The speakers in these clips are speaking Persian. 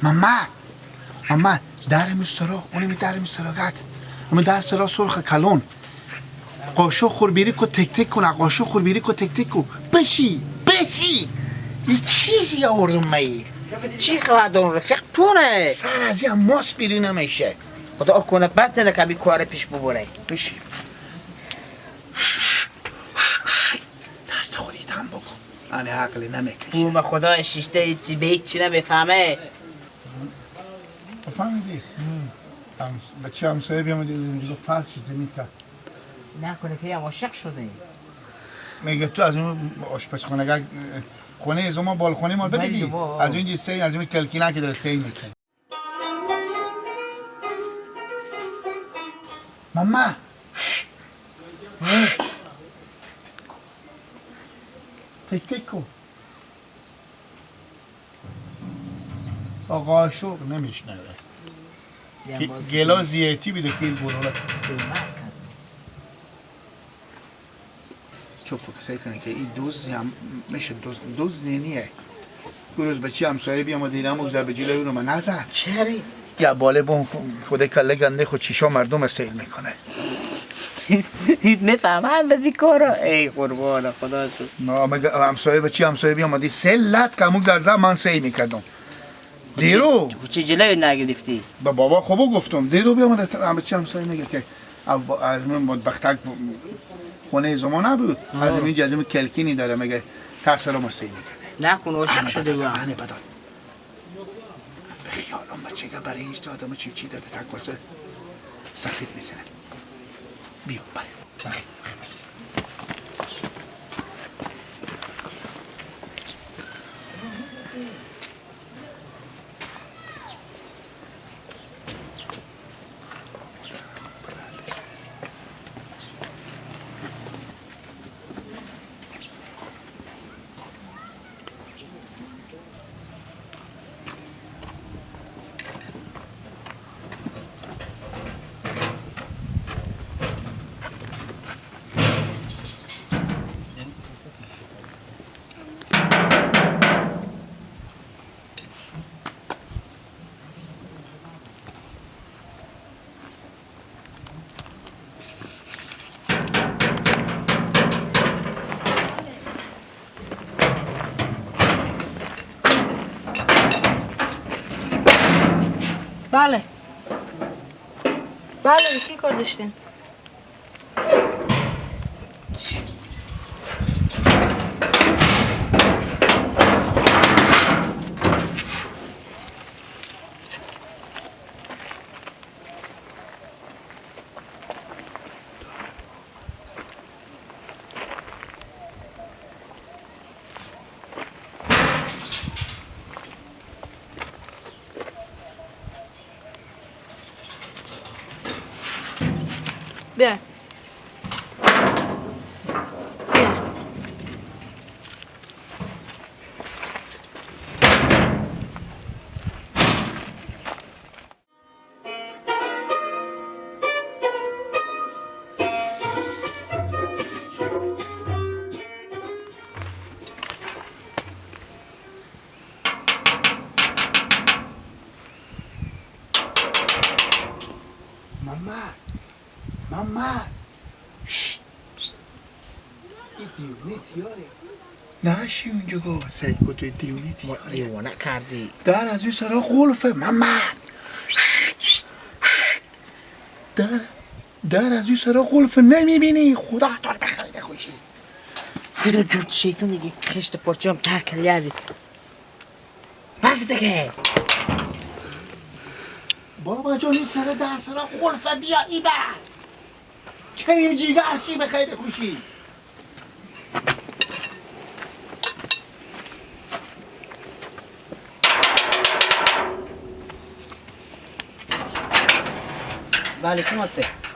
ماما ماما در میسرا اونم در میسرا گک اون در سرا سرخ کلون قاشق خور بیری کو تک تک کن قاشق خور بیری کو تک تک کو بشی بشی یه چیزی آوردم میر چی خواهد اون رفیق تونه سر از یه ماس بیری نمیشه خدا کنه بد نه که کار پیش ببره بشی دست خودی تم بکن من عقلی نمیکشه بوم خدا شیشته هیچی به هیچی نمیفهمه فهمیدی؟ بچه همسایه بیامدی اونجا فرش زمین کرد نکنه که عاشق شده میگه تو از اون آشپزخونه خونه از ما بالخونه ما بدیدی از اون سی از اون کلکینا که داره سی میکنه ماما تک تک کو آقا عاشق نمیشنوه گلا زیتی بیده که برولا چوب کسی کنه که این دوز هم میشه دوز دوز نیه روز بچه همسایه بیام دیدم و به جلوی اونو من نزد چری یا باله بون خود کله گنده خود چیشا مردم سیل میکنه نفهمم بزی کارا ای قربان خدا شد نه همسایه بچه همسایه بیام دید سلت که اموک در زمان من سیل میکردم دیرو چه جلوی نگرفتی به بابا خوبو گفتم دیرو بیام بچه همسایه میگه که از من بدبختک خونه زمان نبود از این جزم کلکینی داره میگه تاثیر ما سی میکنه نکن عاشق شده بود انه بداد به خیالم بچه که برای اینج دادم چی چی داده تک واسه سفید میزنه بیا بله بله بله کی کار داشتین؟ بیا بیا ماما ماما این دیونه تیاره نشی اونجا گو سعی کن توی دیونه تیاره دیوانه کردی در از اون سرا قلفه ماما در از اون سرا قلفه نمیبینی خدا دار بخیر خوشی خدا جون شیطون میگه خشت پرچم تکل یادی بس دیگه بابا جان این سر در سرا قلفه بیا ای بر کریم جیگر چی به خیر خوشی بله کی واسه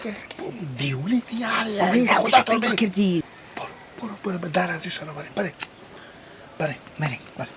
دیگه دیوونه دیگه خدا تو کردی. برو برو به در از سرا بره بره بره بره بره.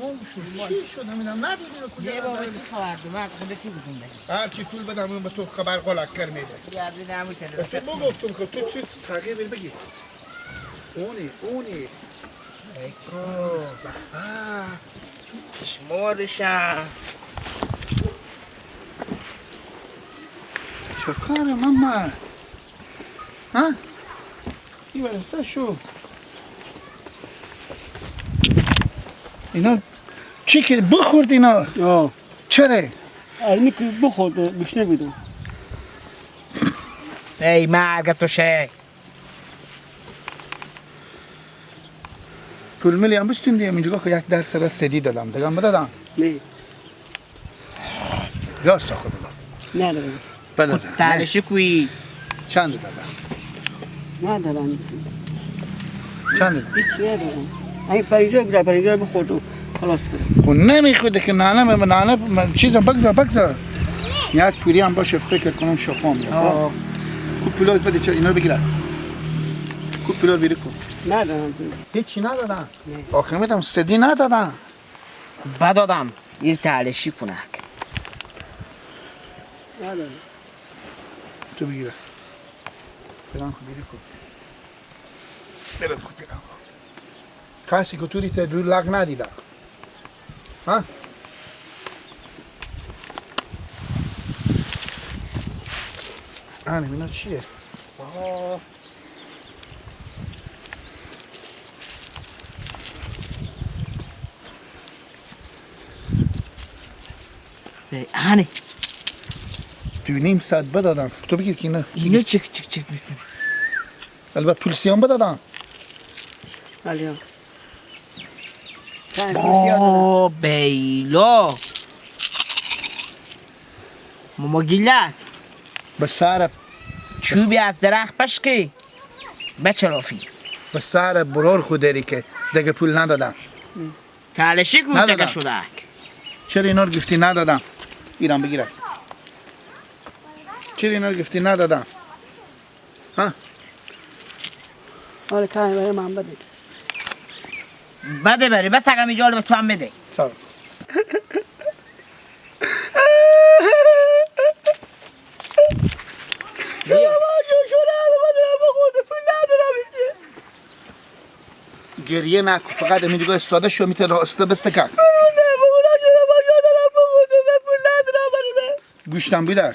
گم شد. چی شد نمیدونم ندیدی رو کجا. بابا چی خبر من خودت چی بگم هر چی پول بدم به تو خبر قلق کر میده. یاد نمیتونه. تو بگفتم که تو چی تغییر بگی. اونی اونی. شمارشم. چه کاره ماما؟ ها؟ این ورسته شو. اینا چی که بخورد اینا؟ چرا؟ اینی که بخورد گوش نمیدم. ای مرگ تو شه. پول ملی هم بستون دیم اینجا که یک درس را سدی دادم دیگه هم بدادم؟ نه. راست خود دادم. نه دادم. بله. تالشی کوی. چند دادم؟ ندادم. چند دادم؟ هیچ ندادم. این پریجا بگیره پریجا بخورد خلاص کن. خب نمیخوده که نانه نانه چیزم بگذار بگذار. یک پوری هم باشه فکر کنم شفا میده. کو پولات بده چه اینا رو بگیره. کو پولات بیری کن. ندادم. هیچی ندادم. آخه میدم سدی ندادم. بدادم. یه تالشی کنک. ندادم. تو بگیره. فلان کو بیری کن. برم کو فلان کو. کسی که توری ته لگ ندیدم. ها؟ آنه اینا چیه؟ آه. آنه 2.5 ساعت بدادم. تو بگیر که اینا اینو چک چک چک میکنی. البته پولسیان بدادم. بله. او بیلا ماما گیلک به سر چوبی از درخت پشکی. بچرافی به سر برار خود داری که دیگه پول ندادم. تلشی گوته شده. چرا اینا رو گفتی ندادم؟ ایران بگیرم. چرا اینا رو گفتی ندادم؟ ها؟ آره که برای من بده. بده بری، بس اگه اینجا رو به تو هم بده. سلام. گریه نکن، فقط اینجا استاده شو میته راسته بسته کن. گوشتم بیدر.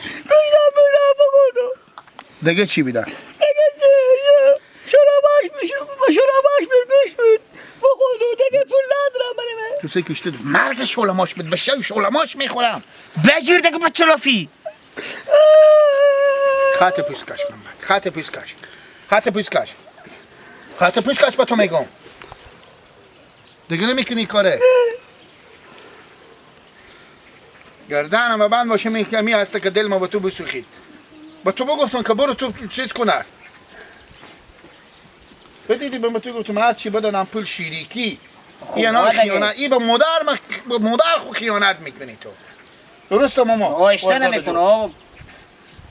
دیگه چی بیدر؟ دیگه چی؟ شراباش میشه، شراباش بیر گوشت بود. بخورد دیگه پول ندارم برای من. تو سه کشته مرگ شولماش بید، بشه شولماش میخورم. بگیر دیگه بچه لافی. خط پوست کش من، خط پوست کش. خط پوست کش. خط پوست کش با تو میگم. دیگه نمیکنی کاره. گردنم بند باشه می هسته که دل ما با تو بسوخید. با تو بگفتم که برو تو چیز کنه. بدیدی به تو گفتم هر چی بدادم پول شیریکی. اینا خیانت، ای به مادر به مادر خو خیانت میکنی تو. درسته ماما؟ آهسته نمیکنه.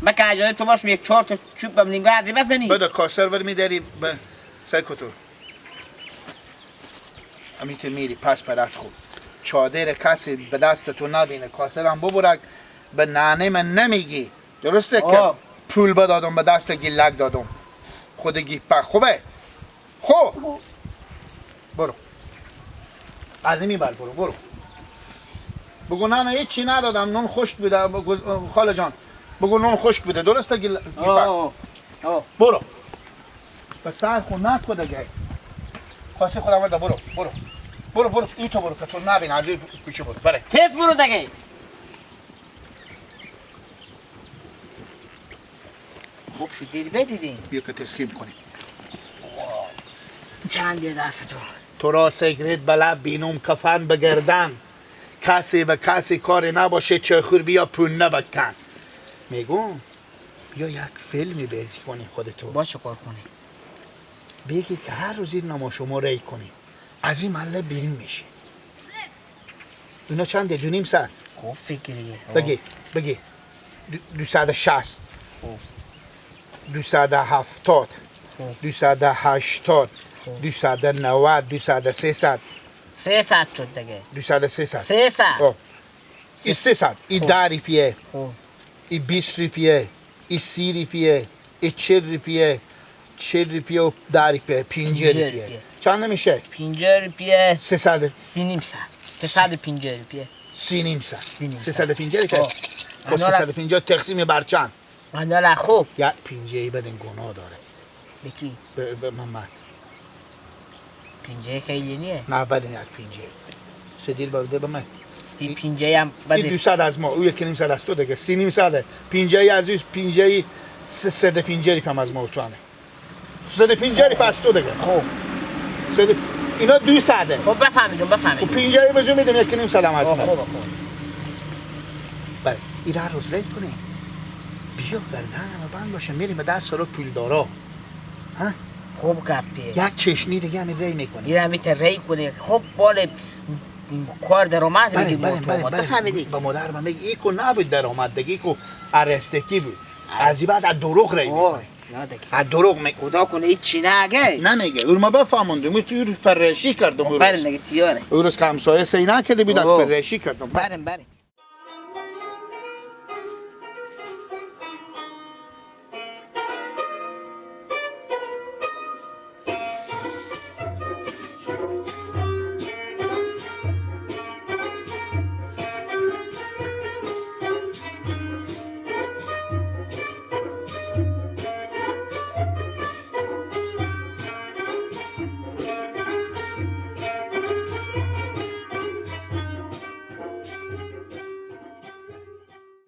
من که اجازه تو باش یک چهار تا چوب بهم نگاه ازی بزنی. بده کاسر ور میداری به سعی کتو. امیت میری پس پرت خوب. چادر کسی به دست تو نبینه، کاسرم ببرک به ننه من نمیگی. درسته که پول بدادم به دست گیلک دادم. خود گیپه خوبه؟ خوب برو از این میبر، برو برو بگو نه نه هیچی ندادم، نون خشک بوده خاله جان، بگو نون خشک بوده. درسته گیپه؟ برو به سر خون نکن دیگه، کاسه خودم بده. برو برو برو برو این تو برو که تو نبین، از این کوچه برو بره تف برو دیگه. خوب شد دیر بدیدیم. بیا که تسخیم کنیم. چند دست تو تو را سیگریت به لب بینم، کفن به گردن، کسی به کسی کاری نباشه، چخور بیا پول نبکن. میگم بیا یک فیلمی بازی کنی خودتو. باشه کار کنی. بگی که هر روز این نما شما ری کنی از این محله بیرون میشی. اینا چنده؟ 2.5 ساعت. خوب فکریه. بگی بگی 260، 270، 280، 290، 200، 300. 300 شد دیگه. 200 300. 300. این 300، این 10 روپیه، این 20 روپیه، این 30 روپیه، این 40 روپیه، 40 روپیه و 10 روپیه، 50 روپیه. چند میشه؟ 50 روپیه. 300. 3.5 350 روپیه. 3.5 350 روپیه. خب 350 تقسیم بر چند؟ انداله خوب. یک 50 بدین گناه داره. به کی؟ به محمد. 50 خیلی نیه. نه بدین یک 50. سدیل بده به من. این 50 هم بده. این 200 از ما، او 1.5 از تو دیگه. 3.5 50 از او، 50 350 روپیه هم از ما و تو همه. 350 روپیه از تو دیگه. خب. اینا 200. خب بفهمیدم بفهمیدم. خب 50 بزو میدم 1.5 هم از ما. خب خب. بله، این هر روز ری کنی. بیا گردنم بند باشه میریم به دست سرا پولدارا. ها؟ خوب گپیه. یک چشنی دیگه هم ری میکنی. این هم ری کنی. خب بال کار درآمد بله میدی. بله بله بله. فهمیدی؟ به مادر من میگه ایکو نبود درآمد دیگه، ایکو ارستکی بود. از این بعد از دروغ ری میکنی. نه دیگه. از دروغ می خدا کنه هیچ چی نگه. نمیگه. اون ما بفهموندیم. تو فرشی کردم اون روز. بریم دیگه تیاره. اون روز که همسایه سی نکرده بود فرشی کردم. بریم بریم.